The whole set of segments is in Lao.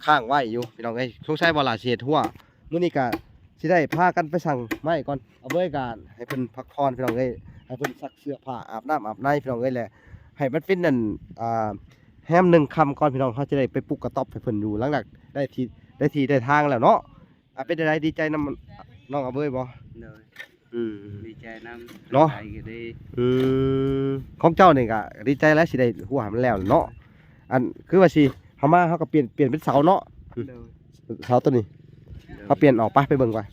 ຄ້າງໄວ້ຢູ່ພີ່ນ້ອງເອີຍ. ສົງໄສບໍ່ຫຼ້າຊິເຮັດຮົ້ວ. ມື້ນີ້ກະຊິໄດ້ພາກັນໄປສັ່ງໄມ້ກ່ອນ. ອາເບີຍກະໃຫ້ເພິ່ນພັກຜ່ອນພີ່ນ້ອງເອີຍ, ໃຫ້ເພິ່ນຊັກເສື້ອຜ້າ ອາບນ້ຳອາບໃນພີ່ນ້ອງເອີຍ ແລະ ໃຫ້ມັນເປັນອັນ ອ່າ ແຮມໜຶ່ງຄ່ຳກ່ອນພີ່ນ້ອງ. ເຮົາຈະໄດ້ໄປປຸກກະຕ໊ອບໃຫ້ເພິ່ນຢູ່ ຫຼັງຈາກໄດ້ທີ່ ໄດ້ທີ່ໄດ້ທາງແລ້ວເນາະ. ອ່າ ເປັນຈັ່ງໃດ ດີໃຈນຳນ້ອງອາເບີຍບໍ່? ໂດຍ. ອືມ ດີໃຈນຳເນາະ. ໄປກໍດີ. ອືມ ຂອງເຈົ້ານີ້ກໍດີໃຈແລ້ວ ຊິໄດ້ຮົ້ວໃຫ້ມັນແລ້ວເນາະ. ອັນຄືວ່າຊິ ເຮົາມາ ເຮົາກໍປ່ຽນ ປ່ຽນເປັນເສົາເນາະ. ໂດຍ. ເສົາຕົວນີ້ ໂດຍ ເຮົາປ່ຽນອອກ ໄປ ໄປເບິ່ງກ່ອນ.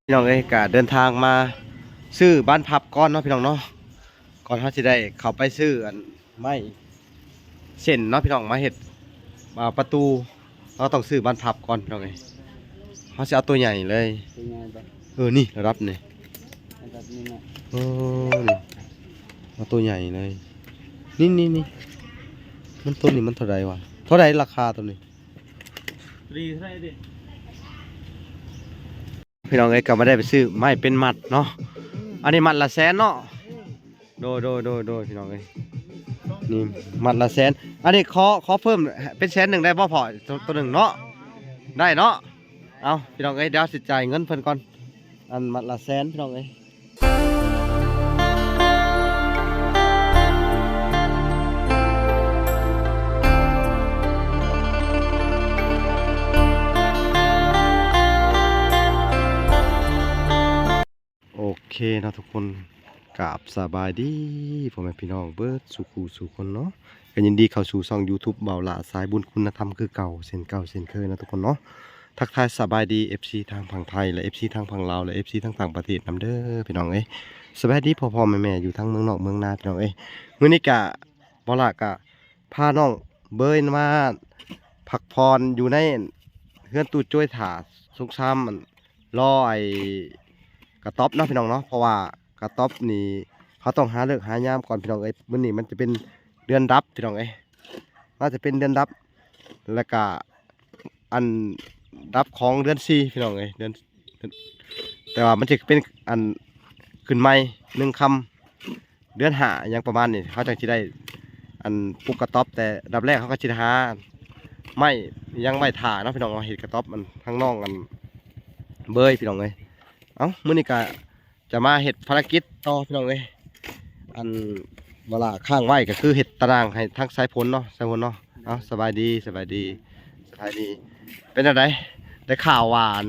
ພີ່ນ້ອງເອີຍ ກໍເດີນທາງມາຊື້ບານພັບກ່ອນເນາະ ພີ່ນ້ອງເນາະ. ກ່ອນເຮົາຊິໄດ້ເຂົ້າໄປຊື້ອັນ ໄມ້ເສັ້ນເນາະພີ່ນ້ອງ ມາເຮັດ ອ່າ ປະຕູ. ເຮົາຕ້ອງຊື້ບານພັບກ່ອນພີ່ນ້ອງເອີຍ. ເຮົາຊິເອົາຕົວໃຫຍ່ເລີຍ. ຕົວໃຫຍ່ບໍ່? ເອີ ນີ້ລະດັບນີ້ ລະດັບນີ້ເນາະ. ໂອ້ ນີ້ ເອົາຕົວໃຫຍ່ເລີຍ. ນີ້ ນີ້ ນີ້ ມັນ ຕົວນີ້ມັນເທົ່າໃດວະ? ເທົ່າໃດລາຄາຕົວນີ້? ພີ່ນ້ອງເອີຍ ກໍມາໄດ້ໄປຊື້ໄມ້ເປັນມັດເນາະ. ອັນນີ້ມັດລະແສນເນາະ. ໂດຍ ໂດຍ ໂດຍ ໂດຍ ພີ່ນ້ອງເອີຍ ນີ້ມັດລະແສນ. ອັນນີ້ຂໍ ຂໍເພີ່ມເປັນແສນໜຶ່ງໄດ້ບໍ່ພໍ່? ຕົວ ຕົວໜຶ່ງເນາະ. ໄດ້ເນາະ. ເອົາ ພີ່ນ້ອງເອີຍ ດຽວຊິຈ່າຍເງິນເພິ່ນກ່ອນ. ອັນມັດລະແສນ ພີ່ນ້ອງເອີຍ. ໂອເຄເນາະທຸກຄົນ ກາບສະບາຍດີພໍ່ແມ່ພີ່ນ້ອງເບິດສູ່ຄູ່ສູ່ຄົນເນາະ. ກໍຍິນດີເຂົ້າສູ່ຊ່ອງຢູທູບເບົາຫຼ້າສາຍບຸນຄຸນນະທຳຄືເກົ່າ ເຊັ່ນເກົ່າເຊັ່ນເຄີຍເນາະທຸກຄົນເນາະ. ທັກທາຍສະບາຍດີເອັຟຊີທາງຝັ່ງໄທ ແລະ ເອັຟຊີທາງຝັ່ງລາວ ແລະ ເອັຟຊີທາງຕ່າງປະເທດນຳເດີພີ່ນ້ອງເອີຍ. ສະບາຍດີພໍ່ໆແມ່ໆຢູ່ທັງເມືອງນອກເມືອງນາພີ່ນ້ອງເອີຍ. ມື້ນີ້ກະ ເບົາຫຼ້າກະພານ້ອງເບີຍມາພັກຜ່ອນຢູ່ໃນເຮືອນຕູ້ໂຈ້ຍ ຖ້າສົງຊາມ ລໍໄອ້ກະຕ໊ອບເນາະພີ່ນ້ອງເນາະ. ເພາະວ່າກະຕ໊ອບນີ້ເຮົາຕ້ອງຫາເລີກຫາຍາມກ່ອນພີ່ນ້ອງເອີຍ. ມື້ນີ້ມັນຈະເປັນເດືອນດັບພີ່ນ້ອງເອີຍ ໜ້າຈະເປັນເດືອນດັບ ແລ້ວກະອັນດັບຂອງເດືອນສີ່ພີ່ນ້ອງເອີຍ. ເດືອນ ແຕ່ວ່າມັນຈະເປັນອັນຂຶ້ນໃໝ່ໜຶ່ງຄ່ຳ ເດືອນຫ້າຫຍັງປະມານນີ້ ເຮົາຈັ່ງຊິໄດ້ອັນປຸກກະຕ໊ອບ. ແຕ່ອັນດັບແລກເຮົາກໍຊິໄດ້ຫາໄມ້ຫຍັງໄວ້ຖ້າເນາະພີ່ນ້ອງເນາະ ເຮັດກະຕ໊ອບ. ອັນທາງນ້ອງອັນເບີຍພີ່ນ້ອງເອີຍ. ເອົ້າ ມື້ນີ້ກະຈະມາເຮັດພາລະກິດຕໍ່ພີ່ນ້ອງເອີຍ. ອັນເວລາຄ້າງໄວ້ກໍຄືເຮັດຕາໜ່າງໃຫ້ທາງສາຍຝົນເນາະ ສາຍຝົນເນາະ. ເອົ້າ ສະບາຍດີ ສະບາຍດີ ສະບາຍດີ. ເປັນຈັ່ງໃດ ໄດ້ຂ່າວວ່າອັນ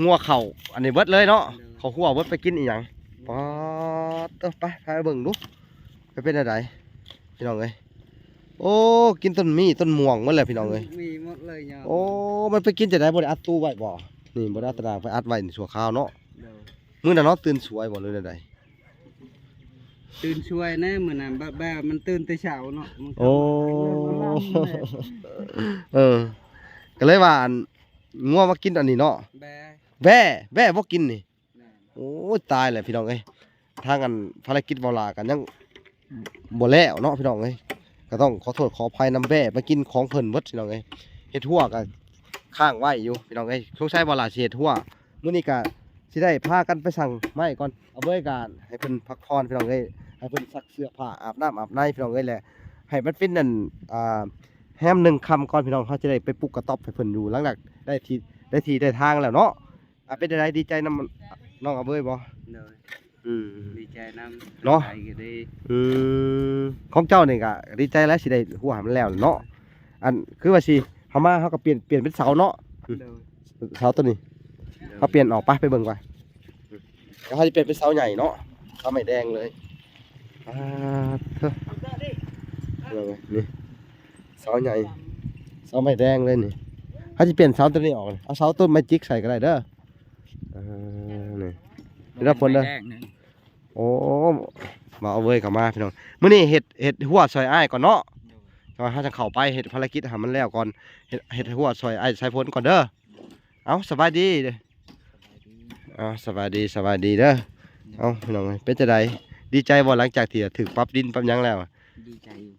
ງົວເຂົ້າອັນນີ້ເບິດເລີຍເນາະ. ໂດຍ. ເຂົ້າຮົ້ວເບິດ ໄປກິນອີ່ຫຍັງ? ໂດຍ. ປາດໂທ້ ໄປ ພາໄປເບິ່ງດູ ໄປເປັນແນວໃດພີ່ນ້ອງເອີຍ. ໂອ້ ກິນຕົ້ນໝີ້ຕົ້ນມ່ວງໝົດແຫຼະພີ່ນ້ອງເອີຍ. ມີໝົດເລີຍຍາມ. ໂອ້ ມັນໄປກິນຈັ່ງໃດ ບໍ່ໄດ້ອັດຕູ້ໄວ້ບໍ່? ນີ້ບໍ່ໄດ້ອັດຕາໜ່າງ ໄປອັດໄວ້ນີ້ຊົ່ວຄາວເນາະ. ໂດຍ. ມື້ນັ້ນເນາະ ຕື່ນສວຍບໍ່ ຫຼືແນວໃດ? ຕື່ນສວຍແນ່ ມື້ນັ້ນ ແບບ ແບບມັນຕື່ນແຕ່ເຊົ້າເນາະ. ໂອ້ ເອີ ກໍເລີຍວ່າອັນ ງົວມາກິນອັນນີ້ເນາະ. ແບ້ ແບ້ ແບ້ບໍ່ກິນນີ້. ແມ່ນ. ໂອ້ຍ ຕາຍແລ້ວພີ່ນ້ອງເອີຍ. ທາງອັນພາລະກິດເບົາຫຼ້າກັນຍັງບໍ່ແລ້ວເນາະພີ່ນ້ອງເອີຍ. ກໍຕ້ອງຂໍໂທດຂໍອະໄພນຳ ແບ້ມາກິນຂອງເພິ່ນເບິດພີ່ນ້ອງເອີຍ. ເຮັດຮົ້ວກໍຄ້າງໄວ້ຢູ່ພີ່ນ້ອງເອີຍ. ສົງໄສເບົາຫຼ້າຊິເຮັດຮົ້ວ. ມື້ນີ້ກໍຊິໄດ້ພາກັນໄປສັ່ງໄມ້ກ່ອນ. ອາເບີຍກໍໃຫ້ເພິ່ນພັກຜ່ອນພີ່ນ້ອງເອີຍ. ໃຫ້ເພິ່ນຊັກເສື້ອຜ້າ ອາບນ້ຳອາບໃນພີ່ນ້ອງເອີຍ ແລະ ໃຫ້ມັນເປັນອັນ ອ່າ ແຮມໜຶ່ງຄ່ຳກ່ອນພີ່ນ້ອງ. ເຮົາຈະໄດ້ໄປປຸກກະຕ໊ອບໃຫ້ເພິ່ນຢູ່ ຫຼັງຈາກໄດ້ທີ່ ໄດ້ທີ່ໄດ້ທາງແລ້ວເນາະ. ອ່າ ເປັນຈັ່ງໃດ ດີໃຈນຳນ້ອງອາເບີຍບໍ່? ໂດຍ. ອືມ ດີໃຈນຳເນາະ. ໄປກໍດີ. ອືມ ຂອງເຈົ້ານີ້ກໍດີໃຈແລ້ວ ຊິໄດ້ຮົ້ວໃຫ້ມັນແລ້ວເນາະ. ອັນຄືວ່າຊິ ເຮົາມາ ເຮົາກໍປ່ຽນ ປ່ຽນເປັນເສົາເນາະ. ໂດຍ. ເສົາຕົວນີ້ ໂດຍ ເຮົາປ່ຽນອອກ ໄປ ໄປເບິ່ງກ່ອນ. ແລ້ວເຮົາຈະປ່ຽນເປັນເສົາໃຫຍ່ເນາະ ເສົາໄມ້ແດງເລີຍ. ປາດເທີ ນີ້ ເສົາໃຫຍ່ ເສົາໄມ້ແດງເລີຍນີ້. ເຮົາຊິປ່ຽນເສົາຕົວນີ້ອອກ ເອົາເສົາຕົ້ນໄມ້ຈິກໃສ່ກໍໄດ້ເດີ. ອ່າ ນີ້ ເດີ ພົນເດີ. ໂອ້ ມາເອົາເວີຍເຂົ້າມາພີ່ນ້ອງ. ມື້ນີ້ເຮັດ ເຮັດຮົ້ວຊ່ອຍອ້າຍກ່ອນເນາະ. ໂດຍ. ເຮົາຈັ່ງເຂົ້າໄປເຮັດພາລະກິດໃຫ້ມັນແລ້ວກ່ອນ. ເຮັດ ເຮັດຮົ້ວຊ່ອຍອ້າຍສາຍຝົນກ່ອນເດີ. ເອົາ ສະບາຍດີ. ສະບາຍດີ. ເອົາ ສະບາຍດີ ສະບາຍດີເດີ. ໂດຍ. ເອົາ ພີ່ນ້ອງເອີຍ ເປັນຈັ່ງໃດ ດີໃຈບໍ່ ຫຼັງຈາກທີ່ຖືກປັບດິນປັບຫຍັງແລ້ວ? ດີໃຈຢູ່.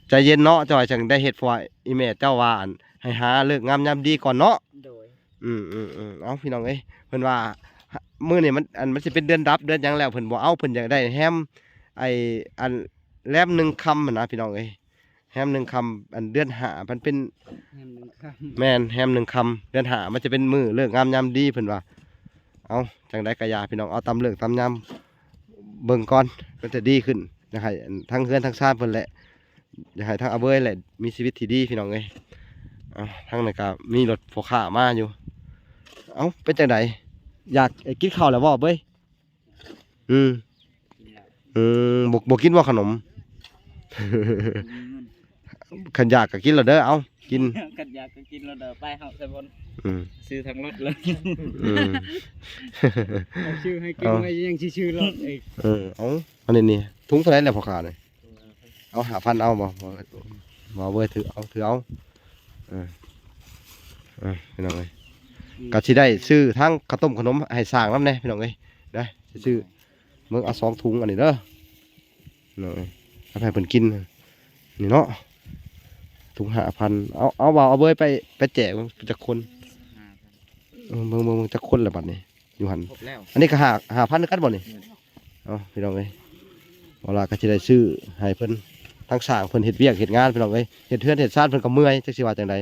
ໃຈເຢັນເນາະ ເຈົ້າຈັ່ງໄດ້ເຮັດ ເພາະວ່າອີ່ແມ່ເຈົ້າວ່າ ອັນ ໃຫ້ຫາເລີກງາມຍາມດີກ່ອນເນາະ. ໂດຍ. ອືມໆໆ ເອົາ ພີ່ນ້ອງເອີຍ ເພິ່ນວ່າ ມື້ນີ້ມັນ ອັນ ມັນຊິເປັນເດືອນດັບເດືອນຫຍັງແລ້ວ ເພິ່ນບໍ່ເອົາ ເພິ່ນຢາກໄດ້ແຮມ ໄອ້ ອັນ ແຮມໜຶ່ງຄ່ຳຫັ້ນນະ ພີ່ນ້ອງເອີຍ. ແຮມໜຶ່ງຄ່ຳ ອັນເດືອນຫ້າ ມັນເປັນ ແຮມໜຶ່ງຄ່ຳ ແມ່ນ ແຮມໜຶ່ງຄ່ຳເດືອນຫ້າ ມັນຈະເປັນມື້ເລີກງາມຍາມດີເພິ່ນວ່າ. ເອົາ ຈັ່ງໃດກໍຢ່າ ພີ່ນ້ອງ ເອົາຕາມເລີກຕາມຍາມເບິ່ງກ່ອນ ມັນຈະດີຂຶ້ນ. ຢາກໃຫ້ທັງເຮືອນທັງຊານເພິ່ນແຫຼະ ຢາກໃຫ້ທັງອາເບີຍແຫຼະມີຊີວິດທີ່ດີ ພີ່ນ້ອງເອີຍ. ເອົາ ທາງນັ້ນກໍມີລົດພໍ່ຄ້າມາຢູ່. ເອົາ ເປັນຈັ່ງໃດ ຢາກ ເອີ ກິນເຂົ້າແລ້ວບໍ່ເບີຍ? ອືມ ກິນແລ້ວ ອືມ ບໍ່ ບໍ່ກິນບໍ່ຂະໜົມ? ບໍ່ມີເງິນ ຄັນຢາກກໍກິນໂລດເດີ ເອົາ ກິນ ຄັນຢາກກໍກິນໂລດເດີ ໄປເຮົາໃສ່ບົນ ອືມ ຊື້ທັງລົດເລີຍ ອືມ ເອົາຊື້ໃຫ້ກິນ ເອົາ ໄວ້ຍັງຊິຊື້ລົດອີກ ເອີ ເອົາ ອັນນີ້ນີ້ ຖົງເທົ່າໃດແລ້ວພໍ່ຄ້ານີ້? ເອົາ ຫ້າພັນ ເອົາບໍ່? ບໍ່ເວີຍ ຖືເອົາ ຖືເອົາ ເອີ ເອີ ພີ່ນ້ອງເອີຍ ອືມ ກໍຊິໄດ້ຊື້ທັງເຂົ້າຕົ້ມຂະໜົມໃຫ້ຊ່າງນຳແດ່ ພີ່ນ້ອງເອີຍ ໄດ້ ຊິຊື້ ເບິ່ງເອົາສອງຖົງອັນນີ້ເດີ ເນາະ ເອົາໃຫ້ເພິ່ນກິນນີ້ເນາະ ຖົງຫ້າພັນ ເອົາ ເອົາ ເອົາເບີຍໄປ ໄປແຈກເບິ່ງຈັກຄົນ ຫ້າພັນ ເອີ ເບິ່ງ ເບິ່ງ ເບິ່ງຈັກຄົນລະບັດນີ້ ຢູ່ຫັ້ນ ຄົບແລ້ວ ອັນນີ້ກໍຫ້າ ຫ້າພັນຄືກັນບໍ່ນີ້? ແມ່ນ ເອົາ ພີ່ນ້ອງເອີຍ ເວລາກໍຊິໄດ້ຊື້ໃຫ້ເພິ່ນ ທັງສ້າງເພິ່ນເຮັດວຽກເຮັດງານ ພີ່ນ້ອງເອີຍ ເຮັດເຮືອນເຮັດຊານເພິ່ນກໍເມື່ອຍ ຈັກຊິວ່າຈັ່ງໃດ.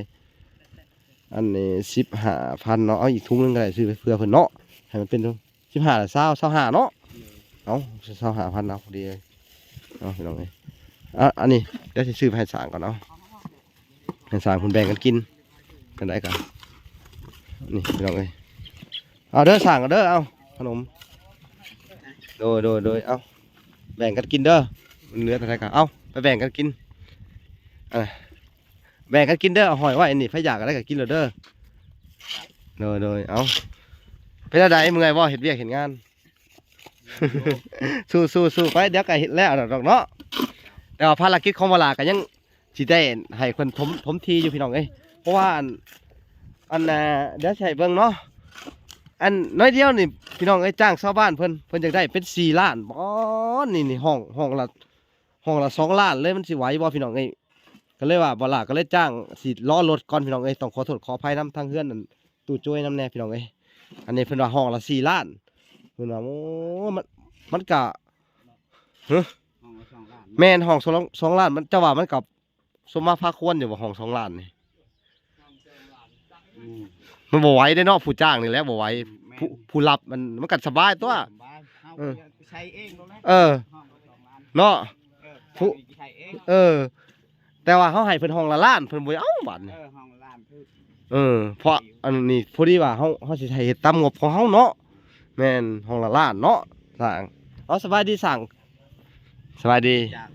ອັນນີ້ສິບຫ້າພັນເນາະ ເອົາອີກຖົງໜຶ່ງກໍໄດ້ ຊື້ໄປເພື່ອເພິ່ນເນາະ ໃຫ້ມັນເປັນ ສິບຫ້າ ຊາວ ຊາວຫ້າເນາະ ເອົາ ຊາວຫ້າພັນ ເອົາ ພໍດີເລີຍ ເອົາ ພີ່ນ້ອງເອີຍ ເອົາ ອັນນີ້ດຽວຊິຊື້ໄປໃຫ້ຊ່າງກ່ອນ ເອົາ ໃຫ້ຊ່າງເພິ່ນແບ່ງກັນກິນ ຈັ່ງໃດກໍ ນີ້ ພີ່ນ້ອງເອີຍ ເອົາເດີ ຊ່າງເດີ ເອົາ ຂະໜົມ ໂດຍ ໂດຍ ໂດຍ ເອົາ ແບ່ງກັນກິນເດີ ມັນເຫຼືອເທົ່າໃດກໍ ເອົາ ໄປແບ່ງກັນກິນ ເອີ ແບ່ງກັນກິນເດີ ເອົາຫ້ອຍໄວ້ ອັນນີ້ໃຜຢາກອັນໃດກໍກິນໂລດເດີ ໂດຍ ໂດຍ ເອົາ ເປັນແນວໃດ ເມື່ອຍບໍ່ ເຮັດວຽກເຮັດງານ? ສູ້ໆໆ ໄປ ດຽວກໍເຮັດແລ້ວດອກເນາະ ແຕ່ວ່າພາລະກິດຂອງບໍ່ຫຼ້າກໍຍັງຊິໄດ້ໃຫ້ເພິ່ນຖົມ ຖົມທີ່ຢູ່ ພີ່ນ້ອງເອີຍ ເພາະວ່າອັນ ອັນ ອ່າ ດຽວຊິໃຫ້ເບິ່ງເນາະ ອັນໜ້ອຍດຽວນີ້ ພີ່ນ້ອງເອີຍ ຈ້າງຊາວບ້ານເພິ່ນ ເພິ່ນຢາກໄດ້ເປັນສີ່ລ້ານ ບໍ່ ນີ້ ນີ້ ຫ້ອງ ຫ້ອງລະ ຫ້ອງລະສອງລ້ານເລີຍ ມັນຊິໄຫວບໍ່ ພີ່ນ້ອງເອີຍ? ກໍເລີຍວ່າບໍ່ຫຼ້າກໍເລີຍຈ້າງ ຊິລໍລົດກ່ອນ ພີ່ນ້ອງເອີຍ ຕ້ອງຂໍໂທດຂໍອະໄພນຳທາງເຮືອນອັນຕູ້ໂຈ້ຍນຳແດ່ ພີ່ນ້ອງເອີຍ ອັນນີ້ເພິ່ນວ່າຫ້ອງລະສີ່ລ້ານ ເພິ່ນວ່າ ໂອ້ ມັນ ມັນກະ ຮະ ຫ້ອງລະສອງລ້ານ ແມ່ນ ຫ້ອງສອງ ສອງລ້ານ ມັນ ເຈົ້າວ່າມັນກະສົມມາພາຄວນຢູ່ບໍ່ ຫ້ອງສອງລ້ານນີ້? ອືມ ມັນບໍ່ໄຫວເດ້ເນາະ ຜູ້ຈ້າງນີ້ແຫຼະບໍ່ໄຫວ ແມ່ນ ຜູ້ ຜູ້ຮັບມັນ ມັນກໍສະບາຍຕົວະ ສະບາຍ ເຮົາ ເອີ ໃຊ້ເອງໂລດແຫຼະ ເອີ ຫ້ອງລະສອງລ້ານ ເນາະ ເອີ ຜູ້ ໃຊ້ເອງ ເອີ ແຕ່ວ່າເຮົາໃຫ້ເພິ່ນຫ້ອງລະລ້ານ ເພິ່ນບໍ່ເອົາບາດນີ້ ເອີ ຫ້ອງລະລ້ານ ເອີ ເພາະອັນນີ້ພໍດີວ່າເຮົາ ເຮົາຊິໃຫ້ເຮັດຕາມງົບຂອງເຮົາເນາະ ແມ່ນ ຫ້ອງລະລ້ານເນາະ ຊ່າງ ເອົາ ສະບາຍດີຊ່າງ ສະບາຍດີ ຈ້າງ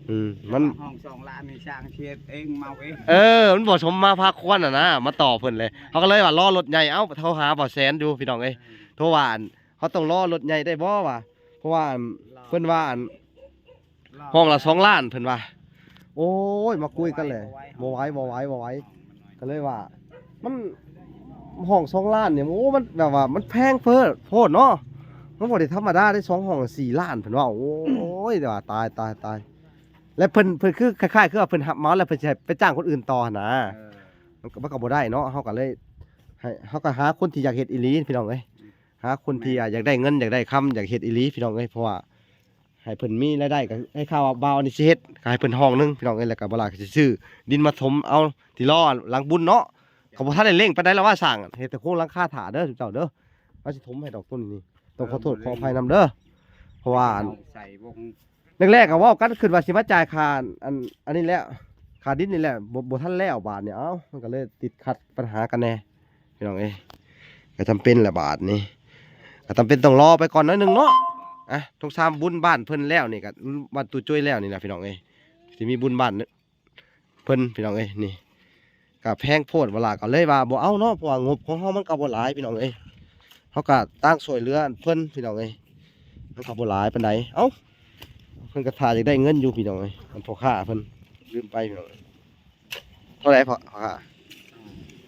ອືມ ມັນ ຫ້ອງສອງລ້ານນີ້ຊ່າງເຮັດເອງເມົາເອງ ເອີ ມັນບໍ່ສົມມາພາຄວນຫັ້ນນະ ມາຕໍ່ເພິ່ນເລີຍ ເຮົາກໍເລີຍວ່າລໍລົດໃຫຍ່ ເອົ້າ ໂທຫາບ່າວແສນຢູ່ ພີ່ນ້ອງເອີຍ ໂທວ່າ ເຮົາຕ້ອງລໍລົດໃຫຍ່ໄດ້ບໍ່ວະ ເພາະວ່າ ເພິ່ນວ່າ ຫ້ອງລະສອງລ້ານ ເພິ່ນວ່າ ໂອ້ຍ ມາຄຸຍກັນແຫຼະ ບໍ່ໄຫວ ບໍ່ໄຫວ ບໍ່ໄຫວ ກໍເລີຍວ່າ ມັນ ຫ້ອງສອງລ້ານນີ້ ໂອ້ ມັນແບບວ່າມັນແພງໂພດເນາະ ມັນບໍ່ໄດ້ທຳມະດາເດ້ ສອງຫ້ອງສີ່ລ້ານ ເພິ່ນວ່າ ໂອ້ຍ ແຕ່ວ່າຕາຍ ຕາຍ ຕາຍ ແລະເພິ່ນ ເພິ່ນຄືຄ້າຍໆ ຄືວ່າເພິ່ນຮັບເໝົາແລ້ວ ເພິ່ນຊິໃຫ້ໄປຈ້າງຄົນອື່ນຕໍ່ຫັ້ນນະ ເອີ ມັນກໍ ມັນກໍບໍ່ໄດ້ເນາະ ເຮົາກໍເລີຍໃຫ້ ເຮົາກໍຫາຄົນທີ່ຢາກເຮັດອີ່ຫຼີ ພີ່ນ້ອງເອີຍ ຫາຄົນທີ່ ແມ່ນ ຢາກໄດ້ເງິນ ຢາກໄດ້ຄຳ ຢາກເຮັດອີ່ຫຼີ ພີ່ນ້ອງເອີຍ ເພາະວ່າ ໃຫ້ເພິ່ນມີລາຍໄດ້ ກໍໃຫ້ຂ່າວວ່າບ່າວອັນນີ້ຊິເຮັດ ກໍໃຫ້ເພິ່ນຫ້ອງໜຶ່ງ ພີ່ນ້ອງເອີຍ ແລ້ວກໍບ່າວຫຼ້າກໍຊິຊື້ດິນມາຖົມເອົາ ທີ່ລໍຫຼັງບຸນເນາະ ກໍບໍ່ທັນໄດ້ເລັ່ງປານໃດແລ້ວວ່າຊ່າງ ເຮັດແຕ່ໂຄງຫຼັງຄາຖ້າເດີ ເຈົ້າເດີ ວ່າຊິຖົມໃຫ້ດອກຕົ້ນນີ້ ຕ້ອງຂໍໂທດຂໍອະໄພນຳເດີ ເພາະວ່າ ເອົາໃສ່ວົງ ແລກໆກໍເວົ້າກັນ ຄິດວ່າຊິມາຈ່າຍຄ່າ ອັນ ອັນນີ້ແຫຼະ ຄ່າດິນນີ້ແຫຼະ ບໍ່ ບໍ່ທັນແລ້ວບາດນີ້ ເອົ້າ ມັນກໍເລີຍຕິດຂັດປັນຫາກັນແດ່ ພີ່ນ້ອງເອີຍ ກໍຈຳເປັນແຫຼະບາດນີ້ ກໍຈຳເປັນຕ້ອງລໍໄປກ່ອນໜ້ອຍໜຶ່ງເນາະ ອ່ະ ສົງສານບຸນບ້ານເພິ່ນແລ້ວນີ້ ກໍບ້ານຕູ້ໂຈ້ຍແລ້ວນີ້ນະ ພີ່ນ້ອງເອີຍ ຊິມີບຸນບ້ານເພິ່ນ ພີ່ນ້ອງເອີຍ ນີ້ ກໍແພງໂພດ ເວລາກໍເລີຍວ່າບໍ່ເອົາເນາະ ເພາະວ່າງົບຂອງເຮົາມັນກໍບໍ່ຫຼາຍ ພີ່ນ້ອງເອີຍ ເຮົາກໍຕ່າງຊ່ວຍເຫຼືອເພິ່ນ ພີ່ນ້ອງເອີຍ ມັນກໍບໍ່ຫຼາຍປານໃດ ເອົ້າ ເພິ່ນກໍຖ້າຢາກໄດ້ເງິນຢູ່ ພີ່ນ້ອງເອີຍ ອັນພໍ່ຄ້າເພິ່ນ ລືມໄປ ພີ່ນ້ອງເອີຍ ເທົ່າໃດພໍ່ ພໍ່ຄ້າ?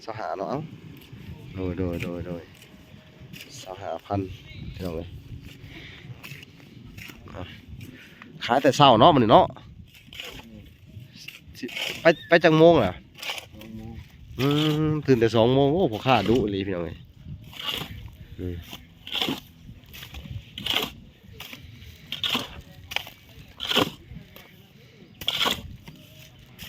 ຊາວຫ້າເນາະ ເອົ້າ ໂດຍ ໂດຍ ໂດຍ ໂດຍ ຊາວຫ້າພັນ ພີ່ນ້ອງເອີຍ ເອົ້າ ຂາຍແຕ່ເຊົ້າເນາະ ມື້ນີ້ເນາະ ຊິ ໄປ ໄປຈັກໂມງລະ? ສອງໂມງ ອືມ ຕື່ນແຕ່ສອງໂມງ ໂອ້ ພໍ່ຄ້າດຸອີ່ຫຼີ ພີ່ນ້ອງເອີຍ ອືມ. ເ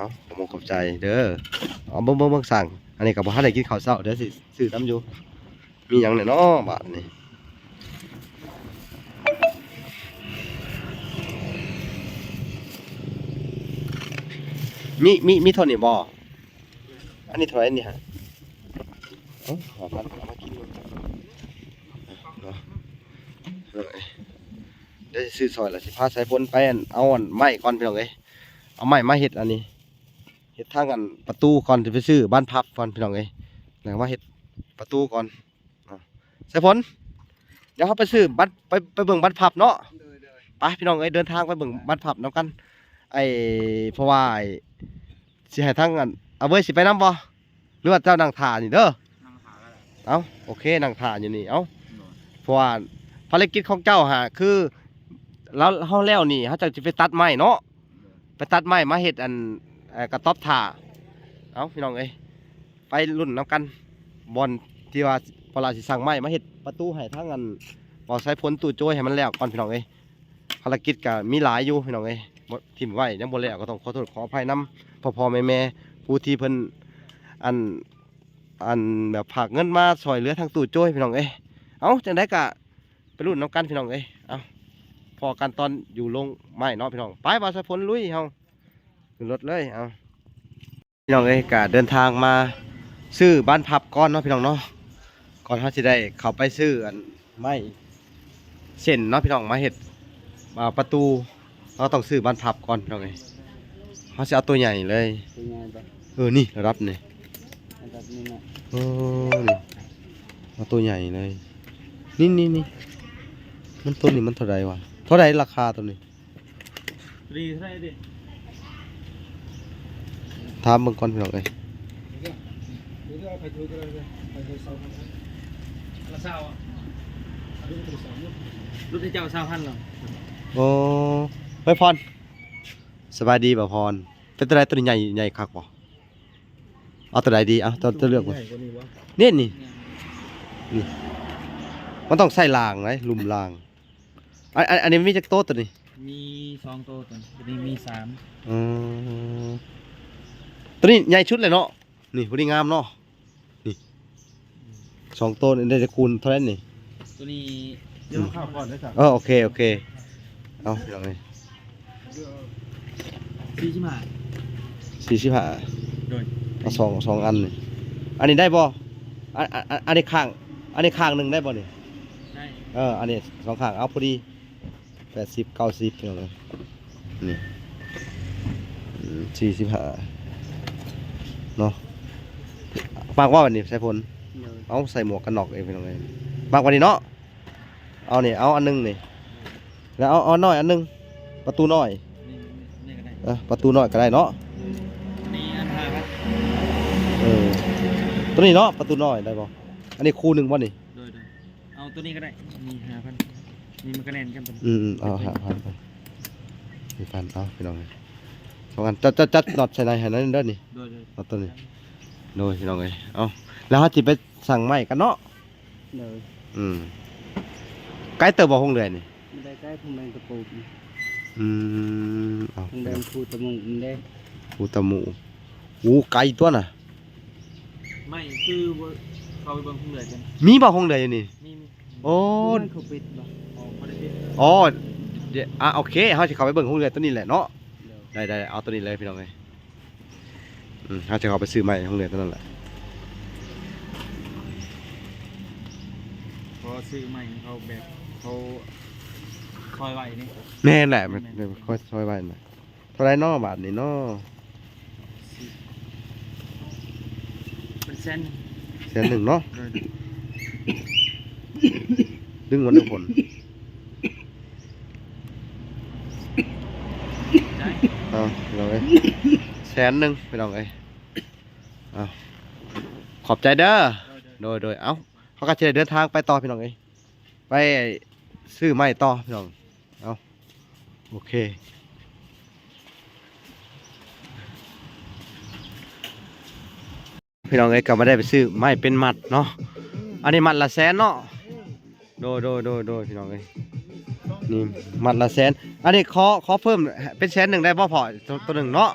ເອົາ ຂອບໃຈເດີ. ເອົາ ເບິ່ງ ເບິ່ງ ເບິ່ງ ສ້າງ. ອັນນີ້ກໍບໍ່ທັນໄດ້ກິນເຂົ້າເຊົ້າ ດຽວຊິຊື້ນຳຢູ່. ມີຫຍັງແດ່ເນາະບາດນີ້? ມີ ມີ ມີເທົ່ານີ້ບໍ່? ອັນນີ້ເທົ່າໃດນີ້ຫະ? ເອົ້າ ຫ້າພັນ ເອົາມາກິນເນາະ. ດຽວຊິຊື້ຊອຍ ແລ້ວຊິພາສາຍຝົນໄປ ອັນ ເອົາ ອັນ ໄມ້ກ່ອນ ພີ່ນ້ອງເອີຍ. ເອົາໄມ້ມາເຮັດອັນນີ້ ເຮັດທາງ ອັນ ປະຕູກ່ອນ ຊິໄປຊື້ບານພັບກ່ອນ ພີ່ນ້ອງເອີຍ. ແລ້ວມາເຮັດປະຕູກ່ອນ. ສາຍຝົນ ດຽວເຮົາໄປຊື້ບັນ ໄປ ໄປເບິ່ງບັນພັບເນາະ. ໂດຍ ໂດຍ ໄປພີ່ນ້ອງເອີຍ ເດີນທາງໄປເບິ່ງບັນພັບນຳກັນ. ໄອ້ ເພາະວ່າ ໄອ້ ຊິໃຫ້ທາງ ອັນ ອາເວີຍຊິໄປນຳບໍ່ ຫຼືວ່າເຈົ້ານັ່ງຖ້ານີ້ເດີ? ນັ່ງຖ້າກໍໄດ້. ເອົ້າ ໂອເຄ ນັ່ງຖ້າຢູ່ນີ້. ເອົ້າ ໂດຍ ເພາະວ່າພາລະກິດຂອງເຈົ້າຫາ ຄື ລາວ ເຮົາແລ້ວນີ້ ເຮົາຈັ່ງຊິໄປຕັດໄມ້ເນາະ. ໄປຕັດໄມ້ມາເຮັດອັນ ເອີ ກະຕ໊ອບຖ້າ. ເອົ້າ ພີ່ນ້ອງເອີຍ ໄປລຸ້ນນຳກັນ ບ່ອນທີ່ວ່າພໍ່ຫຼ້າຊິສັ່ງໄມ້ມາເຮັດປະຕູໃຫ້ທາງອັນ ເວົ້າສາຍຝົນຕູ້ໂຈຍໃຫ້ມັນແລ້ວກ່ອນ ພີ່ນ້ອງເອີຍ. ພາລະກິດກະມີຫຼາຍຢູ່ ພີ່ນ້ອງເອີຍ ບໍ່ ຖິ້ມໄວ້ຍັງບໍ່ແລ້ວ ກໍຕ້ອງຂໍໂທດຂໍອະໄພນຳພໍ່ໆແມ່ໆ ຜູ້ທີ່ເພິ່ນ ອັນ ອັນ ແບບຝາກເງິນມາຊ່ອຍເຫຼືອທາງຕູ້ໂຈຍ ພີ່ນ້ອງເອີຍ. ເອົ້າ ຈັ່ງໃດກະ ໄປລຸ້ນນຳກັນ ພີ່ນ້ອງເອີຍ. ເອົ້າ ພໍ້ກັນຕອນຢູ່ໂລງໄມ້ເນາະ ພີ່ນ້ອງ. ໄປ ບ່າວສາຍຝົນ ລຸຍ ເຮົາຂຶ້ນລົດເລີຍ. ເອົ້າ ພີ່ນ້ອງເອີຍ ກະເດີນທາງມາຊື້ບານພັບກ່ອນເນາະ ພີ່ນ້ອງເນາະ. ກ່ອນເຮົາຊິໄດ້ເຂົ້າໄປຊື້ອັນ ໄມ້ເສັ້ນເນາະ ພີ່ນ້ອງ ມາເຮັດ ອ່າ ປະຕູ. ເຮົາຕ້ອງຊື້ບານພັບກ່ອນ ພີ່ນ້ອງເອີຍ. ເຮົາຊິເອົາໂຕໃຫຍ່ເລີຍ. ໂຕໃຫຍ່ບໍ່? ເອີ ນີ້ລະດັບນີ້ ລະດັບນີ້ເນາະ. ເອີ ນີ້ ເອົາໂຕໃຫຍ່ເລີຍ. ນີ້ ນີ້ ນີ້ ມັນ ໂຕນີ້ມັນເທົ່າໃດວະ? ເທົ່າໃດລາຄາໂຕນີ້? ໂຕນີ້ເທົ່າໃດເດ? ຖາມເບິ່ງກ່ອນ ພີ່ນ້ອງເອີຍ. ລະຊາວ ຫຼຸດໃຫ້ເຈົ້າຊາວພັນລະ. ໂອ້ ເຮີ້ຍ ພອນ ສະບາຍດີບໍ່ ພອນ? ເປັນຈັ່ງໃດ ໂຕນີ້ໃຫຍ່ ໃຫຍ່ຄັກບໍ່? ເອົາໂຕໃດດີ? ເອົາ ເຈົ້າ ເຈົ້າເລືອກເບິ່ງ. ໃຫຍ່ກວ່ານີ້ບໍ່? ນີ້ ນີ້ ນີ້ ມັນຕ້ອງໃສ່ລາງໄດ໋ ລຸ່ມລາງ. ອັນ ອັນ ອັນນີ້ມີຈັກໂຕໂຕນີ້? ມີສອງໂຕ ໂຕນີ້ມີສາມ. ເອີ ໂຕນີ້ໃຫຍ່ສຸດເລີຍເນາະ. ນີ້ ຜູ້ນີ້ງາມເນາະ. ນີ້ ສອງໂຕນີ້ໄດ້ຈັກຄູນເທົ່າໃດນີ້? ໂຕນີ້ ດຽວເຂົ້າກ່ອນເດີ. ເອີ ໂອເຄ ໂອເຄ. ເອົາ ພີ່ນ້ອງເອີຍ ສີ່ສິບຫ້າ ສີ່ສິບຫ້າ. ໂດຍ ເອົາສອງ ສອງອັນນີ້. ອັນນີ້ໄດ້ບໍ່? ອັນ ອັນ ອັນ ອັນນີ້ຂ້າງ ອັນນີ້ຂ້າງໜຶ່ງໄດ້ບໍ່ນີ້? ໄດ້. ເອີ ອັນນີ້ສອງຂ້າງ ເອົາພໍດີ ແປດສິບ ເກົ້າສິບ ພີ່ນ້ອງເອີຍ. ນີ້ ອືມ ສີ່ສິບຫ້າເນາະ. ມັກບໍ່ບັດນີ້ ສາຍຝົນ? ໂດຍ ເອົາ ໃສ່ໝວກກັນນັອກເອງ ພີ່ນ້ອງເອີຍ. ມັກບັດນີ້ເນາະ. ເອົານີ້ ເອົາອັນໜຶ່ງນີ້ ແລ້ວເອົາ ເອົານ້ອຍອັນໜຶ່ງ ປະຕູນ້ອຍ. ນີ້ ນີ້ກໍໄດ້ ເອີ ປະຕູນ້ອຍກໍໄດ້ເນາະ. ນີ້ອັນຫ້າພັນ. ເອີ ໂຕນີ້ເນາະ ປະຕູນ້ອຍໄດ້ບໍ່? ອັນນີ້ຄູ່ໜຶ່ງບໍ່ນີ້? ໂດຍ ໂດຍ ເອົາໂຕນີ້ກໍໄດ້. ນີ້ຫ້າພັນ ນີ້ມັນກໍແໜ້ນກັນ. ອືມ ເອົາຫ້າພັນ ຫ້າພັນ ເອົາ ພີ່ນ້ອງເອີຍ ສອງອັນ. ຈັດ ຈັດ ຈັດນັອດໃສ່ໃນໃຫ້ໜ້ອຍເດີນີ້. ໂດຍ ໂດຍ ເອົາໂຕນີ້. ໂດຍ ພີ່ນ້ອງເອີຍ ເອົາ ແລ້ວເຮົາຊິໄປສັ່ງໄມ້ກັນເນາະ. ໂດຍ ອືມ ໄກເຕີບບໍ່ ຫົງເດືອຍນີ້? ບໍ່ໄດ້ໄກ ຫົງແດງຕະປູ. ອືມ ເອົາ ຫົງແດງພູຕະໝູນີ້ເດ້ ພູຕະໝູ. ໂອ້ ໄກຕົວນະ. ໄມ້ຄືບໍ່ເຂົ້າໄປເບິ່ງຫົງເຮືອນກັນ. ມີບໍ່ຫົງເຮືອນຢູ່ນີ້? ມີ ມີ. ໂອ້ ມັນເຂົາປິດບໍ່? ອໍ ບໍ່ໄດ້ປິດ. ອໍ ດຽວ ອ່າ ໂອເຄ ເຮົາຊິເຂົ້າໄປເບິ່ງຫົງເຮືອນຕົວນີ້ແຫຼະເນາະ. ໂດຍ ໄດ້ ໄດ້ ເອົາຕົວນີ້ເລີຍ ພີ່ນ້ອງເອີຍ. ອືມ ເຮົາຊິເຂົ້າໄປຊື້ໄມ້ຫົງເຮືອນຕົວນັ້ນແຫຼະ. ພໍຊື້ໄມ້ເຂົາແບບ ເຂົາຊອຍໄວ້ນີ້. ແມ່ນແຫຼະ ແມ່ນ ແມ່ນ ແມ່ນ ເຂົາຊອຍໄວ້ນະ. ເທົ່າໃດເນາະບາດນີ້ເນາະ? ເປັນແສນ ແສນໜຶ່ງເນາະ. ໂດຍ ດຶງມັນທຸກຄົນ. ເອົາ ພີ່ນ້ອງເອີຍ ແສນໜຶ່ງ ພີ່ນ້ອງເອີຍ. ເອົາ ຂອບໃຈເດີ. ໂດຍ ໂດຍ ໂດຍ ເອົາ ເຮົາກໍຊິໄດ້ເດີນທາງໄປຕໍ່ ພີ່ນ້ອງເອີຍ ໄປຊື້ໄມ້ຕໍ່ ພີ່ນ້ອງ. ເອົາ ໂອເຄ ພີ່ນ້ອງເອີຍ ກໍມາໄດ້ໄປຊື້ໄມ້ເປັນມັດເນາະ. ອັນນີ້ມັດລະແສນເນາະ. ໂດຍ ໂດຍ ໂດຍ ໂດຍ ພີ່ນ້ອງເອີຍ ນີ້ມັດລະແສນ. ອັນນີ້ຂໍ ຂໍເພີ່ມເປັນແສນໜຶ່ງໄດ້ບໍ່ພໍ່? ໂຕ ໂຕໜຶ່ງເນາະ.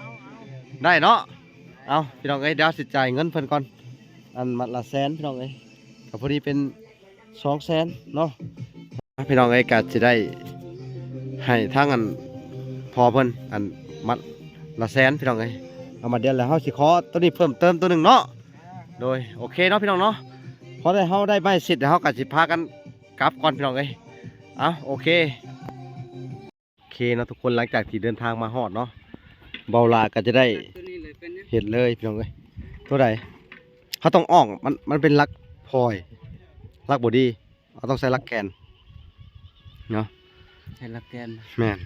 ໄດ້ເນາະ. ເອົາ ພີ່ນ້ອງເອີຍ ດຽວຊິຈ່າຍເງິນເພິ່ນກ່ອນ ອັນມັດລະແສນ ພີ່ນ້ອງເອີຍ ກໍພໍດີເປັນສອງແສນເນາະ. ພີ່ນ້ອງເອີຍ ກໍຊິໄດ້ໃຫ້ທາງອັນພໍ່ເພິ່ນ ອັນມັດລະແສນ ພີ່ນ້ອງເອີຍ. ເອົາ ມາດຽວແລ້ວ ເຮົາຊິຂໍໂຕນີ້ເພີ່ມເຕີມໂຕໜຶ່ງເນາະ. ໂດຍ ໂອເຄເນາະ ພີ່ນ້ອງເນາະ. ພໍໄດ້ ເຮົາໄດ້ໄມ້ເສັດແລ້ວ ເຮົາກໍຊິພາກັນກັບກ່ອນ ພີ່ນ້ອງເອີຍ. ເອົາ ໂອເຄ ໂອເຄເນາະທຸກຄົນ ຫຼັງຈາກທີ່ເດີນທາງມາຮອດເນາະ ເບົາຫຼ້າກໍຈະໄດ້ເຮັດເລີຍ ພີ່ນ້ອງເອີຍ. ຕົວໃດ ເຮົາຕ້ອງອອກ ມັນ ມັນເປັນຫຼັກພອຍ ຫຼັກບໍ່ດີ ເຮົາຕ້ອງໃສ່ຫຼັກແກ່ນເນາະ ໃສ່ຫຼັກແກ່ນ ແມ່ນ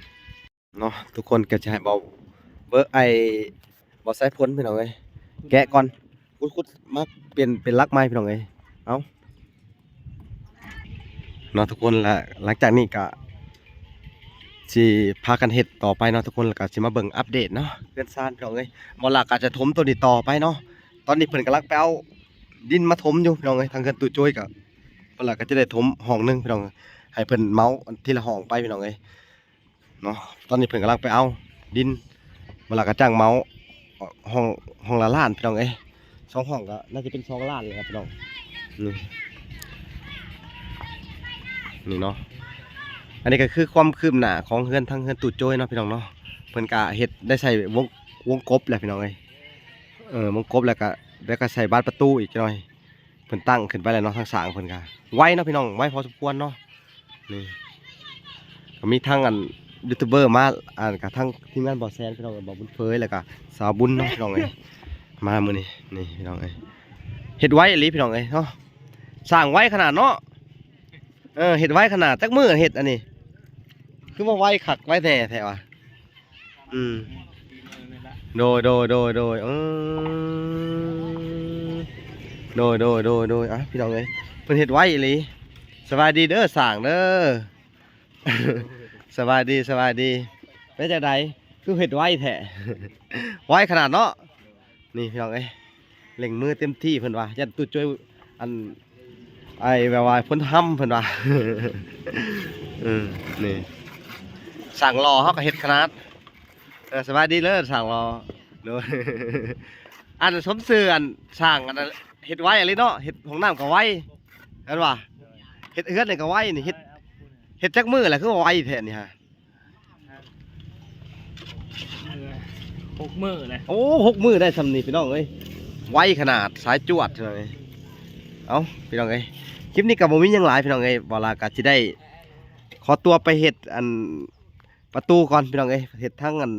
ເນາະ. ທຸກຄົນກໍຈະໃຫ້ເບົາ ເບີ ໄອ້ ເບົາສາຍຝົນ ພີ່ນ້ອງເອີຍ ແກະກ່ອນ ຂຸດໆ ມາປ່ຽນເປັນຫຼັກໃໝ່ ພີ່ນ້ອງເອີຍ. ເອົາ ເນາະທຸກຄົນ ແລະ ຫຼັງຈາກນີ້ກະຊິພາກັນເຮັດຕໍ່ໄປເນາະທຸກຄົນ ແລ້ວກະຊິມາເບິ່ງອັບເດດເນາະ ເຮືອນຊານ ພີ່ນ້ອງເອີຍ. ເບົາຫຼ້າກະຈະຖົມໂຕນີ້ຕໍ່ໄປເນາະ. ຕອນນີ້ເພິ່ນກຳລັງໄປເອົາດິນມາຖົມຢູ່ ພີ່ນ້ອງເອີຍ. ທາງເຮືອນຕູ້ໂຈ້ຍກະ ເບົາຫຼ້າກະຈະໄດ້ຖົມຫ້ອງໜຶ່ງ ພີ່ນ້ອງເອີຍ ໃຫ້ເພິ່ນເໝົາທີລະຫ້ອງໄປ ພີ່ນ້ອງເອີຍ. ເນາະ ຕອນນີ້ເພິ່ນກຳລັງໄປເອົາດິນ ເວລາກະຈ້າງເໝົາ ຫ້ອງ ຫ້ອງລະລ້ານ ພີ່ນ້ອງເອີຍ. ສອງຫ້ອງກໍໜ້າຈະເປັນສອງລ້ານແລ້ວ ພີ່ນ້ອງ. ນີ້ ນີ້ເນາະ ອັນນີ້ກໍຄືຄວາມຄືບໜ້າຂອງເຮືອນ ທາງເຮືອນຕູ້ໂຈ້ຍເນາະ ພີ່ນ້ອງເນາະ. ເພິ່ນກະເຮັດໄດ້ໃສ່ວົງ ວົງກົບແລ້ວ ພີ່ນ້ອງເອີຍ. ເອີ ວົງກົບ ແລ້ວກະ ແລ້ວກະໃສ່ບານປະຕູອີກຈັກໜ່ອຍ. ເພິ່ນຕັ້ງຂຶ້ນໄປແລ້ວເນາະ ທາງສ້າງເພິ່ນກະໄວເນາະ ພີ່ນ້ອງ ໄວພໍສົມຄວນເນາະ. ນີ້ກໍມີທັງອັນຢູທູບເບີມາ ອັນກະທັງທີມງານບໍ່ແຊນ ພີ່ນ້ອງ ບໍ່ບຸນເຜີຍ ແລ້ວກະສາວບຸນເນາະ ພີ່ນ້ອງເອີຍ ມາມື້ນີ້. ນີ້ ພີ່ນ້ອງເອີຍ ເຮັດໄວອີ່ຫຼີ ພີ່ນ້ອງເອີຍເນາະ ສ້າງໄວຂະໜາດເນາະ. ເອີ ເຮັດໄວຂະໜາດ ຈັກມື້ເຮັດອັນນີ້ ຄືວ່າໄວຄັກໄວແນ່ແທ້ວະ. ອືມ ໂດຍ ໂດຍ ໂດຍ ໂດຍ ອືມ ໂດຍ ໂດຍ ໂດຍ ໂດຍ. ອ່ະ ພີ່ນ້ອງເອີຍ ເພິ່ນເຮັດໄວອີ່ຫຼີ. ສະບາຍດີເດີ ຊ່າງເດີ ສະບາຍດີ ສະບາຍດີ. ເປັນຈັ່ງໃດ ຄືເຮັດໄວແທ້ ໄວຂະໜາດເນາະ. ນີ້ ພີ່ນ້ອງເອີຍ ເລັ່ງມືເຕັມທີ່ເພິ່ນວ່າ ຢ້ານຕູ້ໂຈ້ຍ ອັນ ໄອ້ແບບວ່າຝົນຫ້ຳເພິ່ນວ່າ. ເອີ ນີ້ ຊ່າງຫຼໍ່ເຮົາກໍເຮັດຂະໜາດ. ເອີ ສະບາຍດີເລີຍ ຊ່າງຫຼໍ່. ໂດຍ ອັນສົມຊື່ ອັນຊ່າງ ອັນເຮັດໄວອີ່ຫຼີເນາະ ເຮັດຫ້ອງນ້ຳກໍໄວ ແມ່ນບໍ່ ເຮັດເຮືອນນີ້ກໍໄວ. ນີ້ເຮັດ ເຮັດຈັກມື້ແລ້ວ ຄືວ່າໄວແທ້ນີ້ຮະ? ຫົກມື້ແຫຼະ. ໂອ້ ຫົກມື້ໄດ້ຊ່ຳນີ້ ພີ່ນ້ອງເອີຍ ໄວຂະໜາດ ສາຍຈວດເລີຍ. ເອົ້າ ພີ່ນ້ອງເອີຍ ຄລິບນີ້ກໍບໍ່ມີຫຍັງຫຼາຍ ພີ່ນ້ອງເອີຍ. ເບົາຫຼ້າກໍຊິໄດ້ຂໍຕົວໄປເຮັດອັນປະຕູກ່ອນ ພີ່ນ້ອງເອີຍ ເຮັດທັງອັນ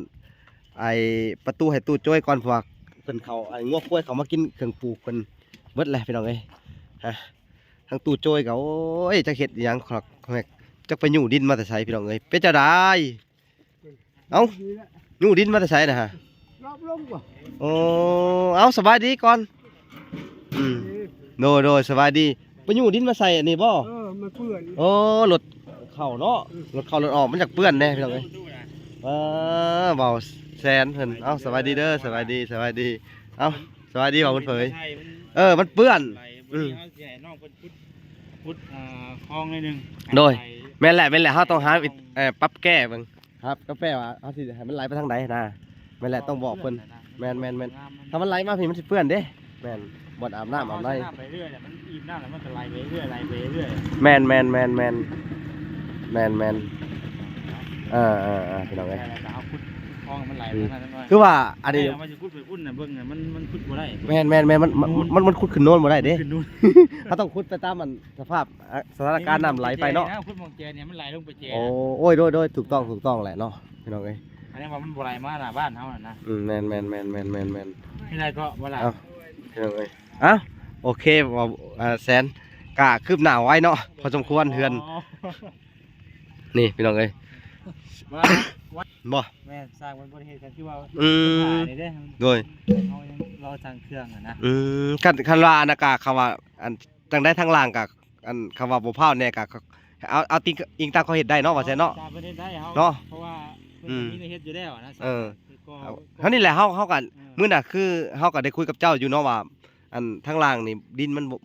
ໄອ້ປະຕູໃຫ້ຕູ້ໂຈ້ຍກ່ອນ ເພາະວ່າເພິ່ນເຂົ້າ ໄອ້ງົວຄວາຍເຂົ້າມາກິນເຄື່ອງປູກເພິ່ນເບິດແລ້ວ ພີ່ນ້ອງເອີຍ. ຮະ ທາງຕູ້ໂຈ້ຍກໍ ໂອ້ຍ ຈັກເຮັດອີ່ຫຍັງຄັກແມັກ ຈັກໄປຍູ້ດິນມາແຕ່ໃສ ພີ່ນ້ອງເອີຍ. ເປັນຈັ່ງໃດ? ເອົ້າ ຍູ້ດິນມາແຕ່ໃສນະຮະ? ລອບລົງບໍ່? ໂອ້ ເອົ້າ ສະບາຍດີກ່ອນ. ອືມ ໂດຍ ໂດຍ ສະບາຍດີ. ໄປຍູ້ດິນມາໃສ່ອັນນີ້ບໍ່? ເອີ ມັນເປື້ອນ. ໂອ້ ລົດເຂົ້າເນາະ ອືມ ລົດເຂົ້າລົດອອກ ມັນຢາກເປື້ອນແດ່ ພີ່ນ້ອງເອີຍ. ເອີ ເບົາແຊນເພິ່ນ. ເອົ້າ ສະບາຍດີເດີ ສະບາຍດີ ສະບາຍດີ. ເອົ້າ ສະບາຍດີ ເບົາບຸນເຜີຍ. ເອີ ມັນເປື້ອນ. ອືມ ເຮົາຊິໃຫ້ນ້ອງເພິ່ນຂຸດ ຂຸດ ອ່າ ຄອງໜ້ອຍໜຶ່ງ. ໂດຍ ແມ່ນແຫຼະ ແມ່ນແຫຼະ ເຮົາຕ້ອງຫາ ເອີ ປັບແກ້ເບິ່ງ ຫາກາແຟວ່າເຮົາຊິໃຫ້ມັນໄຫຼໄປທາງໃດນະ. ແມ່ນແຫຼະ ຕ້ອງບອກເພິ່ນ. ແມ່ນໆໆ ຖ້າມັນໄຫຼມາພີ້ມັນຊິເປື້ອນເດ້. ແມ່ນ ບ່ອນອາບນ້ຳອາບໃນ. ເອົານ້ຳໄປເລື້ອຍ ມັນອີ່ມນ້ຳແລ້ວມັນກໍໄຫຼໄປເລື້ອຍ ໄຫຼໄປເລື້ອຍ. ແມ່ນໆໆໆ ແມ່ນໆ ເອີໆໆ ພີ່ນ້ອງເອີຍ ແລ້ວກໍເຮົາຂຸດຄອງໃຫ້ມັນໄຫຼໄປທາງນັ້ນໜ້ອຍ. ຄືວ່າອັນນີ້ ແຕ່ວ່າຊິຂຸດໄປພຸ້ນນະ ເບິ່ງນະ ມັນ ມັນຂຸດບໍ່ໄດ້. ແມ່ນໆໆ ມັນ ມັນ ມັນ ມັນຂຸດຂຶ້ນໂນນບໍ່ໄດ້ເດ້. ເຮົາຕ້ອງຂຸດໄປຕາມອັນສະພາບ ອ່າ ສະຖານະການນ້ຳໄຫຼໄປເນາະ. ຂຸດໝ່ອງແຈນີ້ ໃຫ້ມັນໄຫຼລົງໄປແຈ. ໂອ້ ໂອ້ຍ ໂດຍໆ ຖືກຕ້ອງ ຖືກຕ້ອງແຫຼະເນາະ ພີ່ນ້ອງເອີຍ. ອັນນີ້ວ່າມັນບໍ່ໄຫຼມາໜ້າບ້ານເຮົານະ. ອືມ ແມ່ນໆໆໆໆ ມີໄຫຼກໍບໍ່ໄຫຼ. ເອົ້າ ພີ່ນ້ອງເອີຍ ເອົ້າ ໂອເຄ ເວົ້າ ອ່າ ແສນ ກະຄືບໜ້າໄວເນາະ ພໍສົມຄວນເຮືອນ. ອໍ ນີ້ ພີ່ນ້ອງເອີຍ ວ່າ ບໍ່ ແມ່ນ ສ້າງມັນບໍ່ໄດ້ເຮັດກັນ ຄືວ່າ ອືມ ໂດຍ ເຮົາຍັງລໍສ້າງເຄື່ອງຫັ້ນນະ. ອືມ ຄັນ ຄັນວ່າອັນນະກະ ຄຳວ່າອັນ ຈັ່ງໃດທາງລ່າງກະ ອັນ ຄຳວ່າບໍ່ພ້າວແດ່ກະ ເອົາ ເອົາຕິງ ອີງຕາມເຂົາເຮັດໄດ້ເນາະ ວ່າຊັ້ນເນາະ. ຕາມເພິ່ນເຮັດໄດ້ເຮົາ ເນາະ ເພາະວ່າເພິ່ນ ອືມ ມີແນວເຮັດຢູ່ແລ້ວນະ. ເອີ ເຮົານີ້ແຫຼະ ເຮົາ ເຮົາກໍ ເອີ ມື້ນັ້ນຄືເຮົາກໍໄດ້ຄຸຍກັບເຈົ້າຢູ່ເນາະວ່າ ອັນ ທາງລ່າງນີ້ດິນມັນບໍ່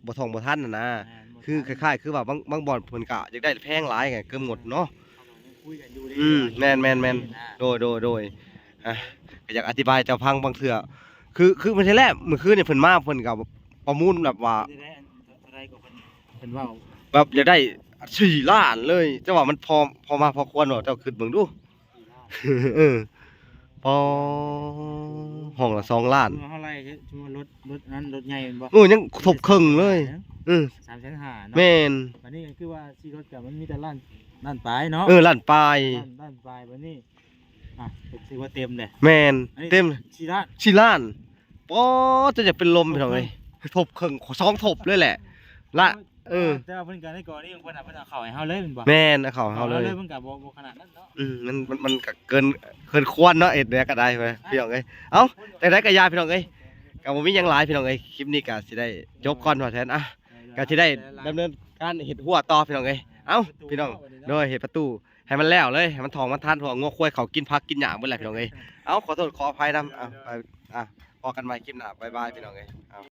ບໍ່ທ່ອງບໍ່ທັນຫັ້ນນະ. ແມ່ນ ບໍ່ທັນ ຄືຄ້າຍໆ ຄືວ່າບາງ ບາງບ່ອນເພິ່ນກະຢາກໄດ້ແພງຫຼາຍ ກະເກີນງົບເນາະ. ເຮົາກໍຍັງຄຸຍກັນຢູ່ເດ້. ອືມ ແມ່ນໆໆ ໂດຍໆໆ ອ່າ ກໍຢາກອະທິບາຍໃຫ້ເຈົ້າຟັງ ບາງເທື່ອ ຄື ຄືມື້ແທ້ແຫຼະ ມື້ຄືນນີ້ເພິ່ນມາ ເພິ່ນກໍປະມູນແບບວ່າ ເປັນຈັ່ງໃດ ອັນເທົ່າໃດກໍເພິ່ນ ເພິ່ນເວົ້າ ແບບຢາກໄດ້ສີ່ລ້ານເລີຍ ແຕ່ວ່າມັນພໍ ພໍມາພໍຄວນບໍ່? ເຈົ້າຄິດເບິ່ງດູ ສີ່ລ້ານ ເອີ ປໍ ຫ້ອງລະສອງລ້ານ ເຮົາໄລ່ ສົມມຸດວ່າລົດ ລົດນັ້ນລົດໃຫຍ່ແມ່ນບໍ່? ໂອ້ ຍັງທົບເຄິ່ງເລີຍ ເອີ ສາມແສນຫ້າເນາະ ແມ່ນ ບັດນີ້ກໍຄືວ່າສີ່ລົດກໍມັນມີແຕ່ລ້ານ ລ້ານປາຍເນາະ ເອີ ລ້ານປາຍ ລ້ານ ລ້ານປາຍ ບັດນີ້ ອ່ະ ຖືວ່າເຕັມເດ້ ແມ່ນ ອັນນີ້ ເຕັມສີ່ລ້ານ ສີ່ລ້ານ ປໍ ຈະຢາກເປັນລົມພີ່ນ້ອງເອີຍ ທົບເຄິ່ງ ສອງທົບເລີຍແຫຼະ ລະ ເອີ ແຕ່ວ່າເພິ່ນກໍໃນກໍລະນີຂອງເພິ່ນນະ ເພິ່ນເອົາເຂົ້າໃຫ້ເຮົາເລີຍແມ່ນບໍ່? ແມ່ນ ເອົາເຂົ້າໃຫ້ເຮົາເລີຍ ເອົາເລີຍ ມັນກໍບໍ່ ບໍ່ຂະໜາດນັ້ນເນາະ ອືມ ມັນ ມັນ ມັນກໍເກີນ ເກີນຄວນເນາະ ເຮັດແນວໃດກໍໄດ້ ພີ່ນ້ອງເອີຍ ເອົ້າ ຈັ່ງໃດກໍຢ່າພີ່ນ້ອງເອີຍ ກໍບໍ່ມີຫຍັງຫຼາຍພີ່ນ້ອງເອີຍ ຄລິບນີ້ກໍຊິໄດ້ຈົບກ່ອນວ່າຊັ້ນ ອ່ະ ກໍຊິໄດ້ດຳເນີນການເຮັດຮົ້ວຕໍ່ພີ່ນ້ອງເອີຍ ເອົ້າ ພີ່ນ້ອງ ໂດຍ ເຮັດປະຕູ ໃຫ້ມັນແລ້ວເລີຍ ໃຫ້ມັນຖອງມັນທານ ເພາະວ່າງົວຄວາຍເຂົາກິນຜັກກິນຫຍ້າເບິດແລ້ວພີ່ນ້ອງເອີຍ ເອົ້າ ຂໍໂທດຂໍອະໄພນຳ ເອົ້າ ໄປ ອ່ະ ພໍ້ກັນໃໝ່ຄລິບໜ້າ ບາຍບາຍພີ່ນ້ອງເອີຍ ເອົ້າ.